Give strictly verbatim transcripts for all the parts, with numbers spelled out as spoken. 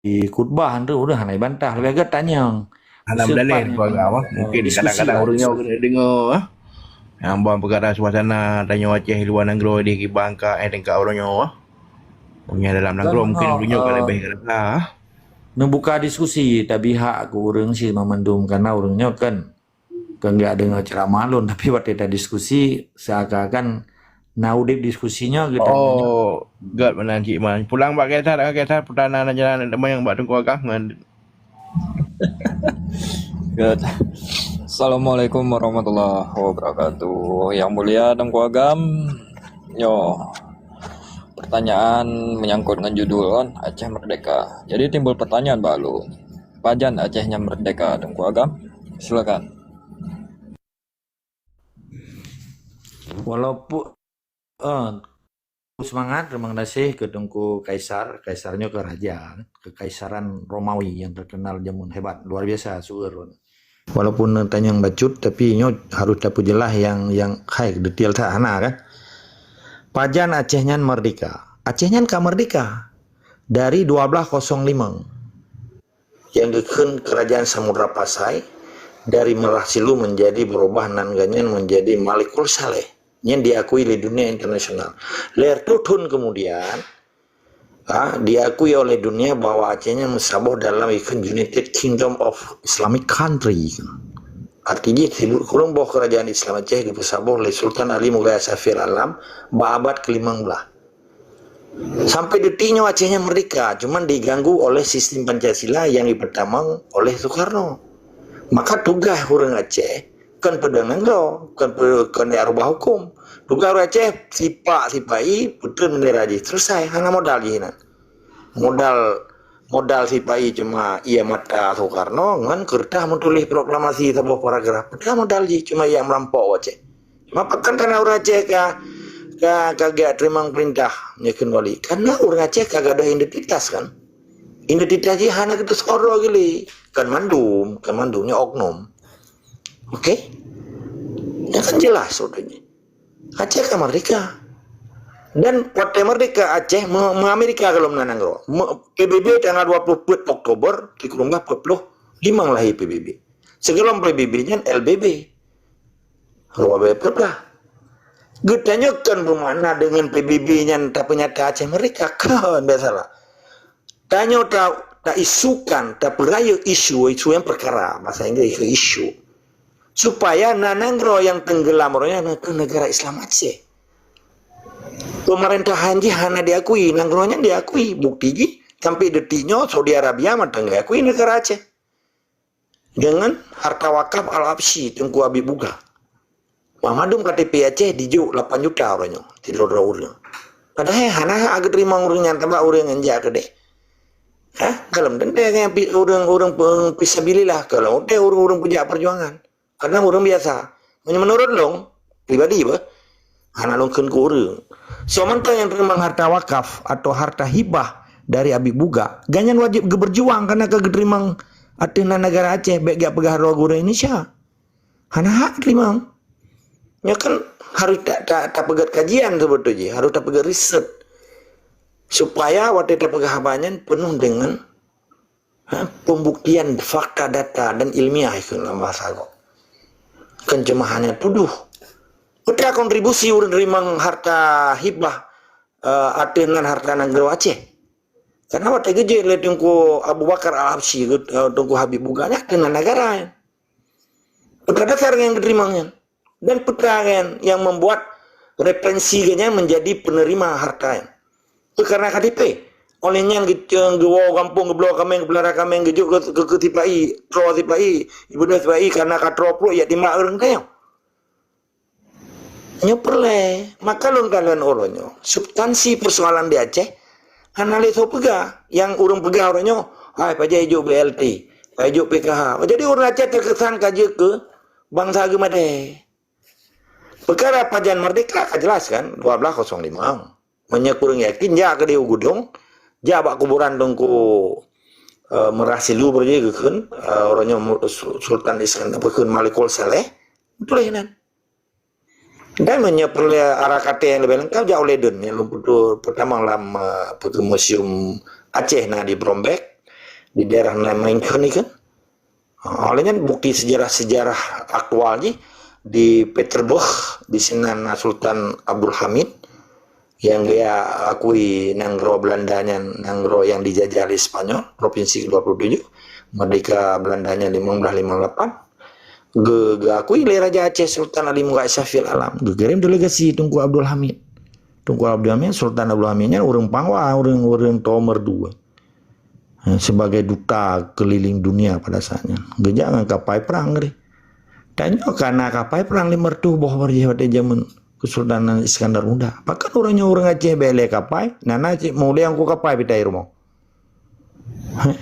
khutbah tu ureuëng hana ibantah, lebih agak tanyong. Hana berdalil keluarga, wah. Mungkin kadang-kadang ureuëng nyoe kena dengar, wah. Yang bang perkara suasana tanyoe Aceh luar nanggroe di kiban ka eh tingkat ureuëng nyoe, wah. Punya dalam nanggroe mungkin ureuëng nyoe ka lebih kerasa. Neubuka diskusi, tapi hak ke ureuëng si memandum karena ureuëng nyoe kan kan gak dengar ceramah lôn, tapi waktu kita diskusi seakan-akan na udeb diskusinya gitu. Oh, gak mana Cik Man. Pulang bak Kaisar, Kaisar putana na jalan temayang bak Teungku Agam ngan. Good. Assalamualaikum warahmatullahi wabarakatuh. Yang mulia Teungku Agam, nyoe pertanyaan menyangkut dengan judul kan Aceh Merdeka. Jadi timbul pertanyaan baru. Pajan Aceh nyan merdeka, Teungku Agam? Silakan. Walaupun eh, semangat, terima kasih ke Teungku Kaisar. Kaisar nyoe ke raja, kekaisaran Romawi yang terkenal jameun hebat, luar biasa sueur. Walaupun tanyong bacut, tapi nyoe harus tapeujeulaih yang yang hai detail that hana kan. Pajan Aceh nyan merdeka? Aceh nyan ka merdeka dari dua belas kosong lima. Yang geukheun kerajaan Samudra Pasai dari Meurah Silu menjadi berubah nan gobnyan menjadi Malikul Saleh. Nyan diakui oleh dunia internasional. Lheuh reutôh thon kemudian, ah, diakui oleh dunia bahwa Aceh nyan meusaboh dalam ikon United Kingdom of Islamic Country. Artinya, sibuk kureueng boh kerajaan Islam Aceh geupeusaboh oleh Sultan Ali Mughal Safir Alam bak abad kelimang belas. Sampai detik nyoe Aceh nyan merdeka, cuman diganggu oleh sistem Pancasila yang dipertamang oleh Soekarno. Maka tugas ureuëng Aceh kon peudong nanggroe, kon pe- kon di rubah hukum. Tugas ureuëng Aceh sipak-sipai peutrön bendera jih, selesai, hana modal jih nan. Modal modal sipai cuma ia mata Soekarno ngon kertas meutuléh proklamasi saboh paragraf. Peue modal jih cuma ia meurampok Aceh. Cuma pakon kana ureuëng Aceh ka ka ka geuteurimong peurintah nyoe keumbali? Karena ureuëng Aceh ka gadôh identitas kan. Identitas jih hana geuteuseurah gili. Kan mandum, kan mandum nyoe oknum. Oke? Ya kan jelas udah. Aceh ka merdeka. Dan watée merdeka Aceh meu Amerika golom na nanggroe. P B B tanggal dua puluh empat Oktober, di kurunggah empat puluh lima lahé P B B. Sigohlom P B B nyan L B B. Ruwa bée peugah. Geutanyoe kon beumakna deungon P B B nyan tapeunyata Aceh merdeka. Kon, biasalah. Tanyoe ta taisukan, tapeurayeuk isu, isu nyang perkara, bahasa Inggris isu. Supaya na nanggroe nyang teunggeulam roh nyan na keuh negara Islam Aceh. Pemerintahan jih hana diakui, nanggroe nyan diakui. Bukti jih sampai detik nyoe Saudi Arabia mantong diakui negara Aceh. Dengan harta wakaf Al-Habsyi Teungku Habib Buga. Wah, mandum K T P Aceh dijok lapan juta uroe nyoe, sidroe-droe ureuëng. Padahai hana hak geuteurimong ureuëng nyan, taba ureuëng nyan jak keudeh. Hah? Golom teuntée ngon ureuëng-ureuëng fisabilillah, golom teuntée ureuëng-ureuëng peujak perjuangan. Karena ureuëng biasa. Meunyoe meunurot lôn pribadi beh, hana lôn kheun keu ureuëng. Soe mantong nyang teurimong harta wakaf atau harta hibah dari Habib Buga, gobnyan wajéb geubeurjuang karena ka geuteurimong ateueh nan negara Aceh, bék jak peugah droe gurée Indonesia. Hana hak teurimong. Nyoe kan harus ta ta tapeugét kajian seubeutôi jih, harus tapeugét riset. Supaya watée tapeugah haba nyan peunoh deungon, ha, pembuktian fakta data dan ilmiah ikheun lam bahasa Arab. Kon cuma hanya tuduh. Peue kontribusi ureuëng teurimong harta hibah, eh, ateueh nan harta nanggroe Aceh. Karena watée geujeuet lé Teungku Abu Bakar Al-Habsyi, eh, Teungku Habib Buga nyan ateueh nan negara nyan. Peue dasar nyang geuteurimong nyan. Dan peue nyang membuat referensi gobnyan menjadi penerima harta nyan. Karena K T P. Oleh nyan geucong, geuwoe gampông, geubloe kaméng, geupelara kaméng, geujok keu, keu, keu sipai, troe sipai, ibunoe sipai, karena ka troe pruet jak timbak ureuëng tanyoe. Nyoe peureulée, maka lôn kalon uroe nyoe. Substansi persoalan di Aceh hana lé soe peugah. Nyang ureuëng peugah uroe nyoe, hai pajan ijok B L T, pajan ijok P K H. Jadi ureuëng Aceh terkesan ka jeuet keu bansa geumadée. Peukara pajan merdeka ka jelas kan, dua belas kosong lima. Meunyoe kureueng yakin, jak keudeh u Geudong, jak bak kuburan Teungku, eh, Meurah Silu beureujih geukheun, eh, uroe nyoe Mu-, Su-, Sultan Iskandar, geukheun Malikul Saleh, tuléh nan. Dan meunyoe peureulée arah katé nyang leubeh leungkap, jak u Leiden, nyang lôn peutu-, peutamong lam, eh, peue kheun Museum Aceh na di Brombek. di daerah Nijmegen itu kan. Ha, oleh nyan bukti sejarah-sejarah aktual jih di Petersburg, di sinan Sultan Abdul Hamid yang dia akui nanggroe Belanda nyan nanggroe yang dijajah oleh Spanyol, provinsi kedua puluh tujuh, merdeka Belanda nyan lima belas lima lapan. Ge-, geakui lé Raja Aceh Sultan Ali Murad Syafie Alam. Geukirém delegasi Teungku Abdul Hamid. Teungku Abdul Hamid, Sultan Abdul Hamid nyan ureuëng pangwa, ureuëng, ureuëng nomor dua. Ha, sebagai duta keliling dunia pada saat nyan. Geujak ngon kapai perang tadi. Tanyoe ka na kapai perang lima ratus boh bak jih watée jameun Kesultanan Iskandar Muda. Pakon ureuëng nyoe ureuëng Aceh bék lé kapai, na na cit muliang ku kapai pitai rumoh. Heh.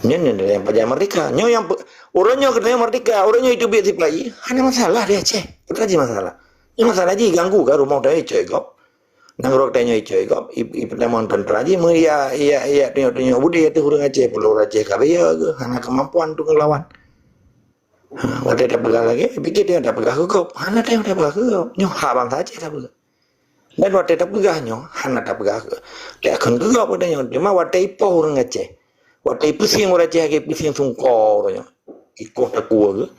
Nyan, nyan, nyan pajan merdeka. Nyoe nyang pe-, ureuëng nyoe keuneuk merdeka, ureuëng nyoe iteubiet sipai, hana masalah di Aceh. Bukan cit masalah. Nyoe masalah jih ganggu ka rumoh tanyoe icok gob. Nanggroe tanyoe icok gob, i, i peutamong teuntara jih, meu ya, ya, ya, tunyok-tunyok budé ateueh ureuëng Aceh, pulo ureuëng Aceh ka beya geuh, hana keumampuan untuk ngelawan. Ha, watée tapeugah lagée, pikir dia tapeugah keu gob. Hana teuh tapeugah keu gob. Nyoe hak bansa Aceh tapeugah. Dan watée tapeugah nyoe, hana tapeugah keu, takheun keu gob watée nyoe. Cuma watée ipoh ureuëng Aceh. Watée ipeusieng ureuëng Aceh lagée peusieng sungkô ureuëng nyoe. Ikoh takue geuh.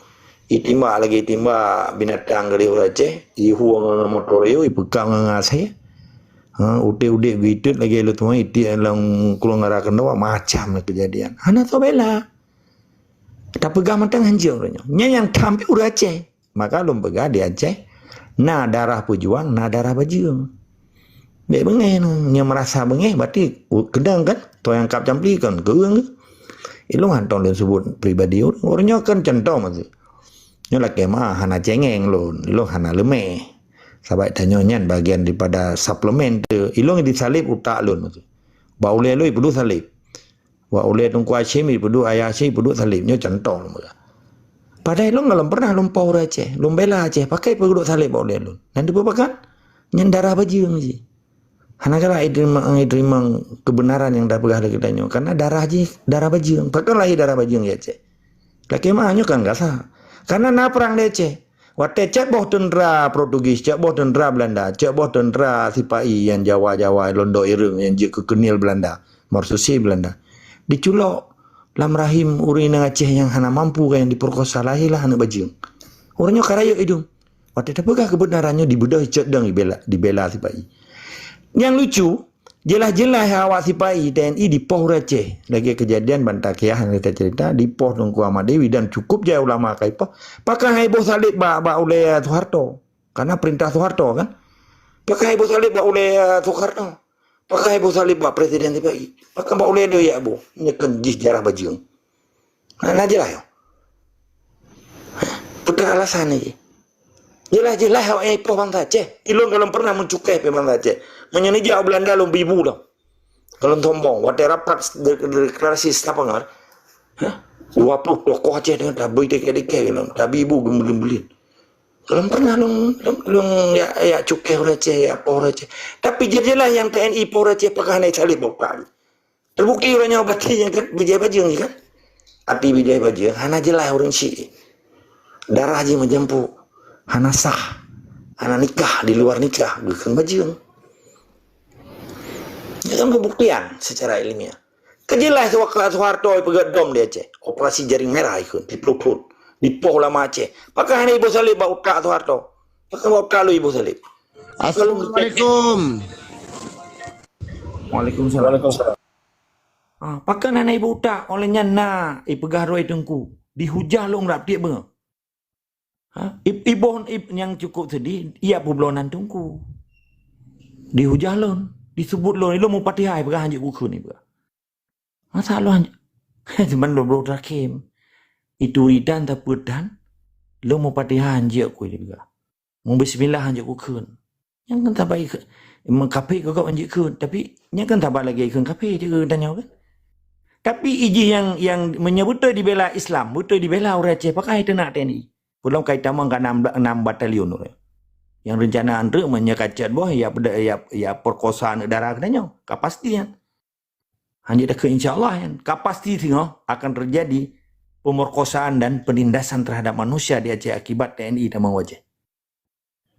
Itimbak lagée itimbak binatang geuh ureuëng Aceh. Ihue ngon motor yue, ipeukam ngon asée. Ha, udeb-udeb geuitot lagée leutueng itiek lam krueng ara keunong macam keujadian. Hana soe bela. Tapeugah mantong hanjeuet uroe nyoe. Nyan nyang tham pih ureuëng Aceh. Maka lôn peugah di Aceh, na darah peujuang, na darah bajeueng. Bék beungéh nyoe, nyang meurasa beungéh, berarti u-, keudang kan? Toh nyang kab campli kan? Keueung geuh. Ilong hantong lôn sebut pribadi ureuëng. Ureuëng nyoe kan contoh maksud. Nyoe lakée meuah hana cengeng lôn, lôn hana leumeh. Sabab tanyoe nyan bagian daripada suplemen teu. Ilong disaleb utak lôn maksud. Bak ulée lôn ipeuduek saleb. Wak ulée Teungku Hashim ipeuduek, Ayah Hashim ipeuduek saleb. Nyoe contoh lôn peugah. Padahai lôn galom pernah lôn poh ureuëng Aceh, lôn bela Aceh, pakai ipeuduek saleb bak ulée lôn. Nan dipeue pakon? Nyan darah bajeueng jih. Hana galak iteurimong, iteurimong keubeunaran nyang tapeugah lé geutanyoe, karena darah jih darah bajeueng. Pakon lahé darah bajeueng di Aceh? Lakée meuah nyoe kan gasa. Karena na prang di Aceh. Watée cok boh teuntara Portugis, cok boh teuntara Belanda, cok boh teuntara sipai nyang Jawa-Jawa, londok ireueng nyang jeuet keu keuniel Belanda, marseusi Belanda. Diculok lam rahim ureuëng inong Aceh nyang hana mampu ka nyang dipeurkosa, lahé lah aneuëk bajeueng. Ureuëng nyoe ka rayeuk idong. Watée tapeugah keubeunaran nyoe dibeudôh cok dong dibela, dibela sipai. Nyang lucu, jeulaih-jeulaih awak sipai T N I dipoh ureuëng Aceh. Lagée keujadian Banda Kiah nyang teuceurita, dipoh Teungku Ahmad Dewi dan cukup jai ulama ka ipoh. Pakon han iboh saleb bak, bak ulée Soeharto? Karena perintah Soeharto kan? Pakon han iboh saleb bak ulée Soeharto? Pakon han iboh saleb bak presiden sipai? Pakon bak ulée lôn jak boh? Nyoe kan jih darah bajeueng. Nah, nah jeulaih nyoe. Peue alasan nyoe jih? Jeulaih-jeulaih awak nyan ipoh bansa Aceh. Ilong galom pernah meucukéh pih bansa Aceh. Meunyoe neujak u Belanda lôn bi bu lom. Galom sombong, watée rapat de-, deklarasi Stavanger, hah? Dua puluh tokoh Aceh deungon tabi tiket-tiket lom, tabi bu geumeulin-meulin. Galom pernah lôn, lôn, lôn jak, jak cukéh ureuëng Aceh, jak poh ureuëng Aceh. Tapi jeulaih-jeulaih nyang T N I poh ureuëng Aceh pakon hana isaleb bak utak. Teubukti ureuëng nyoe berarti nyan kan bijéh bajeueng jih kan? Api bijéh bajeueng hana jeulaih ureuëng syiek. Darah jih meujampok, hana sah, hana nikah, di luar nikah, geukheun bajeueng. Nyan kan pembuktian secara ilmiah. Keujeulaih seuwaktu Soeharto ipeugét dom di Aceh, operasi Jaring Merah ikheun, di Pluthon, dipoh ulama Aceh. Pakon hana iboh saleb bak utak Soeharto? Pakon bak utak lôn iboh saleb? Assalamualaikum. Waalaikumsalam. Waalaikumsalam. Ah, pakon hana iboh utak, óh lheueh nyan na ipeugah droe teungku, dihujah lôn rab tieb beungoh. Ha? Ib-, iboh ib-, nyang cukup seudeh, iya peubloe nan teungku. Dihujah lôn, diseubut lôn, ilôn mupatihai peugah hanjeuet kukheun ipeugah. Masa lôn hanjeuet, siban lôn bloe teurakém. Itu ridan tapeutan, lôn mupatihai hanjeuet ku ipeugah. Meubismillah hanjeuet kukheun. Nyan kan saban ikheun, meukafé keu gob hanjeuet kheun, tapi nyan kan saban lagée ikheun kafé cit keu geutanyoe kan. Tapi ijih nyang, nyang meunyoe beutôi dibela Islam, beutôi dibela ureuëng Aceh, pakon han iteunak T N I? Peulom ka itamong ka nam, nam batalion ureuëng. Nyang reuncana antrek meunyoe ka cot boh, ya peuda-, ya, ya perkosa aneuëk dara geutanyoe, ka pasti nyan. Hanjeuet takheun insya Allah nyan, ka pasti singoh akan terjadi pemerkosaan dan penindasan terhadap manusia di Aceh akibat T N I tamong u Aceh.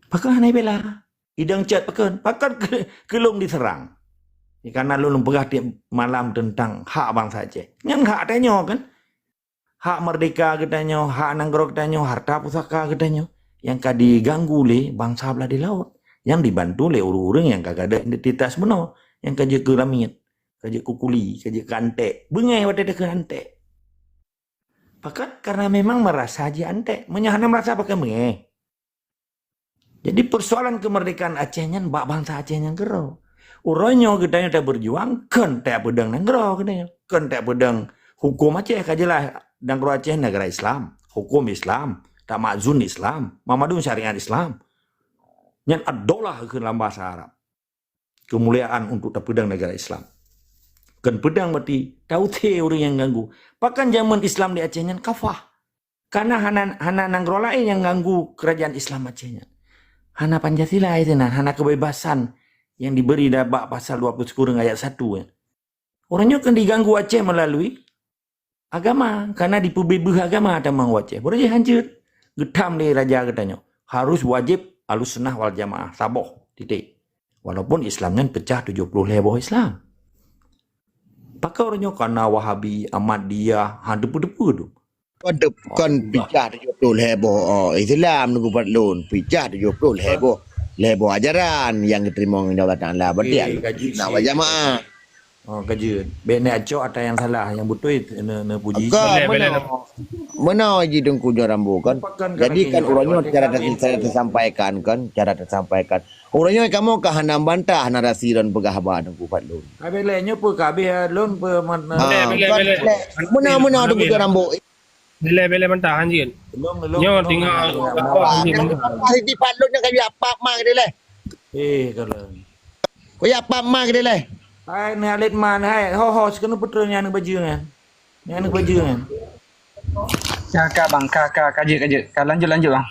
Pakon hana ibela? Idong cot pakon? Pakon keu-, keu lôn diserang? Karena lôn peugah tiep malam teuntang hak bansa Aceh. Nyan hak tanyoe kan? Hak merdeka geutanyoe, hak nanggroe geutanyoe, harta pusaka geutanyoe nyang ka diganggu lé bansa blah di laôt, nyang dibantu lé ureuëng-ureuëng nyang ka gadôh identitas bunoe, nyang ka jeuet keu lamiet, ka jeuet keu kuli, ka jeuet keu anték. Beungéh watée takheun anték. Pakat karena memang merasa jih anték. Meunyoe hana merasa pakai beungéh. Jadi persoalan kemerdekaan Aceh nyan bak bansa Aceh nyan keudroe. Uroe nyoe geutanyoe taberjuang kon tapeudong nanggroe geutanyoe, kon tapeudong huköm Aceh ka jeulaih nanggroe Aceh negara Islam, huköm Islam, tamakzun Islam, meumadu syariat Islam. Nyan ad-daulah keu lam bahasa Arab. Kemuliaan untuk tapeudong negara Islam. Kon peudong berarti tausé ureuëng nyang ganggu. Pakon jameun Islam di Aceh nyan kafah. Karena hana hana nanggroe laén nyang ganggu kerajaan Islam Aceh nyan. Hana Pancasila itu nah, hana kebebasan yang diberi bak pasal dua puluh sikureueng ayat satu nyan. Ureuëng nyoe kan diganggu Aceh melalui agama, karena dipeubeubaih agama tamong u Aceh. Baru jih hanjeuet geutham lé raja geutanyoe. Harus wajib Ahlussunnah wal Jamaah saboh titik. Walaupun Islam nyan pecah tujuh puluh lhée boh Islam. Pakon ureuëng nyoe kana Wahabi, Ahmadiyah, ha depu-depu tu. Kon picah tujuh puluh lhée boh, oh, Islam nunggu pat lôn. Picah tujuh puluh lhée boh, lhée boh ajaran yang geuteurima ngon Allah Taala. Berarti eh, kaji nak wal jamaah. Oh, kaji. Bek ni acok ada yang salah, yang betul ne ne puji. Kan, mana? Mana ji Teungku John Rambo kan? Jadi kan urang nyoe cara tersampaikan kan, cara tersampaikan. Urang nyoe kamoe ka hana bantah narasi dan peugah haba Teungku Fadlun. Habis leh nyoe pun ka habis lôn pun mana? Boleh, boleh, boleh. Mena-mena Teungku John Rambo. Boleh, boleh bantah hanjeuet. Nyoe tinggal apa hanjeuet. Siti Fadlun nyoe ka biak pap ma keudeh leh. Eh, kalau. Kau ya pap ma keudeh leh. Hai ni alit man hai. Ho ho sekena putra ni anak bajing kan. Ni anak bajing kan. Ka ka bang, ka ka ka jeuet ka jeuet. Ka lanjut lanjut bang.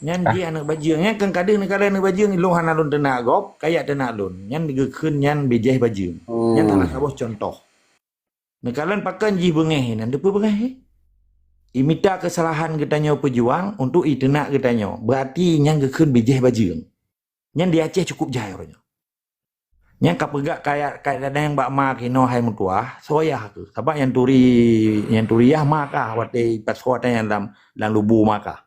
Nyan jih anak bajeueng, nyan kan kadeuh neukalon anak bajeueng, lôn hana lôn teunak gob, kayak teunak lôn. Nyan geukheun nyan bijéh bajeueng. Nyan salah saboh contoh. Neukalon pakon jih beungéh nyan, teupeu beungéh. Imita keusalahan geutanyoe peujuang untuk iteunak geutanyoe. Beurati nyan geukheun bijéh bajeueng. Nyan di Aceh cukup jai uroe nyoe. Nyang ka peugah kayat, kayat nyang bak ma kinoe hai meutuah, soe yah kheueh. Sabab nyang turi, nyang turi yah ma kah watée ipasoe watée nyan lam, lam lubu ma kah.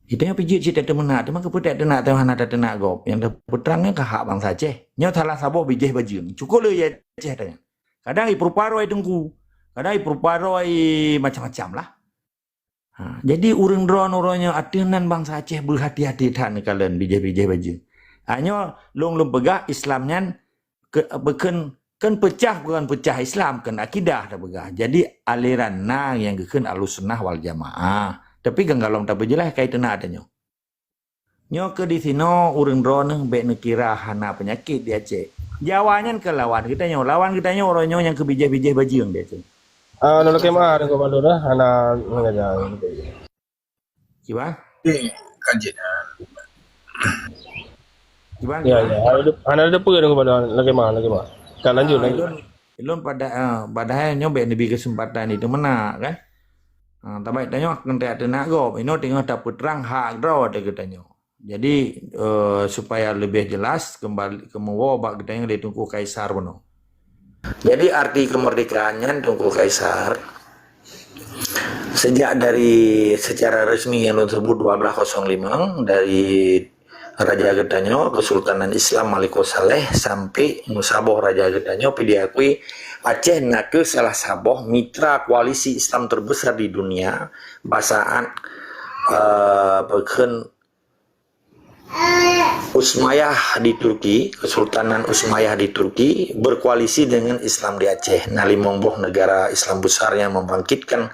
Geutanyoe pih jeuet cit tateunak, teuma keupeue tateunak, teuma hana tateunak gob. Nyang tapeutrang nyan ka hak bansa Aceh. Nyoe salah saboh bijéh bajeueng. Cukup le i Aceh tanyoe. Kadang i peurupa droe i teungku, kadang i peurupa droe i macam-macam lah. Ha, jadi ureuëng droeneuh uroe nyoe ateueh nan bansa Aceh beuhati-hati that neukalon bijéh-bijéh bajeueng. Ha, nyoe lôn lôn peugah Islam nyan ke, bukon, kon peucah, bukon peucah Islam, kon akidah tapeugah. Jadi aliran na nyang geukheun Ahlussunnah wal Jamaah. Tapi kan golom tapeujeulaih kai teunak tanyoe. Nyoe keu di sinoe ureuëng droeneuh bék neukira hana peunyakét di Aceh. Jawa nyan keu lawan geutanyoe. Lawan geutanyoe uroe nyoe nyang keu bijéh-bijéh bajeueng di Aceh. Ah, naleueng keumah deungon bandum dah, hana mengajar. Kiban? Eh, kajian. Kiban? Ya, ya. Hana depe deungon bandum, naleueng keumah, naleueng keumah. Ka lanjut, ah, lanjut. Ilôn, ilôn pada, ah, padahai nyoe bék neubi keuseumpatan itu meunak, kan? Ah, tabai tanyoe akan teunak gob. Inoe teungoh tapeutrang hak droe teuh geutanyoe. Jadi, eh, supaya lebih jelas, kembali keumeunyoe bak geutanyoe lé Teungku Kaisar bunoe. Jadi, arti kemerdekaan nyan Teungku Kaisar, sejak dari secara resmi yang lôn sebut dua belas kosong lima, dari raja geutanyoe, Kesultanan Islam Maliko Saleh, sampai meusaboh raja geutanyoe, pih diakui Aceh nakeuh salah saboh mitra koalisi Islam terbesar di dunia, basaan, eh, peukheun Usmayah di Turki, Kesultanan Usmayah di Turki berkoalisi dengan Islam di Aceh. Nah, limong boh negara Islam besar yang membangkitkan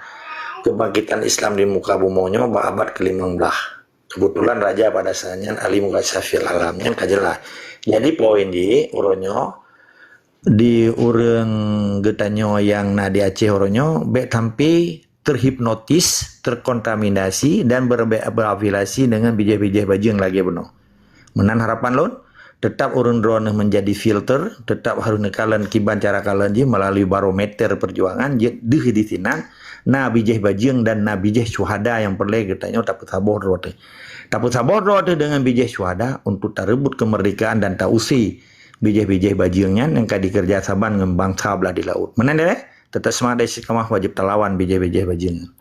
kebangkitan Islam di muka bumoe nyoe bak abad ke limong belas. Kebetulan raja pada saat nyan Ali Mughal Syafil Alam nyan ka jeulaih. Jadi poin di uroe nyoe di ureuëng geutanyoe nyang na di Aceh uroe nyoe bék sampai terhipnotis, terkontaminasi dan ber-, berafiliasi dengan bijéh-bijéh bajeueng lagée bunoe. Meunan harapan lôn, tetap ureuëng droeneuh menjadi filter, tetap harus neukalon kiban cara kalon jih melalui barometer perjuangan, jeuet deuh di sinan, na bijéh bajeueng dan na bijéh syuhada nyang peureulée geutanyoe tapeusaboh droe teuh. Tapeusaboh droe teuh dengan bijéh syuhada untuk tareubot kemerdekaan dan tausé Bijéh-bijéh bajeueng nyan nyang ka dikeureuja saban ngon bansa blah di laôt. Meunan deh, teutap seumangat dan istiqamah wajéb talawan bijéh-bijéh bajeueng nyan.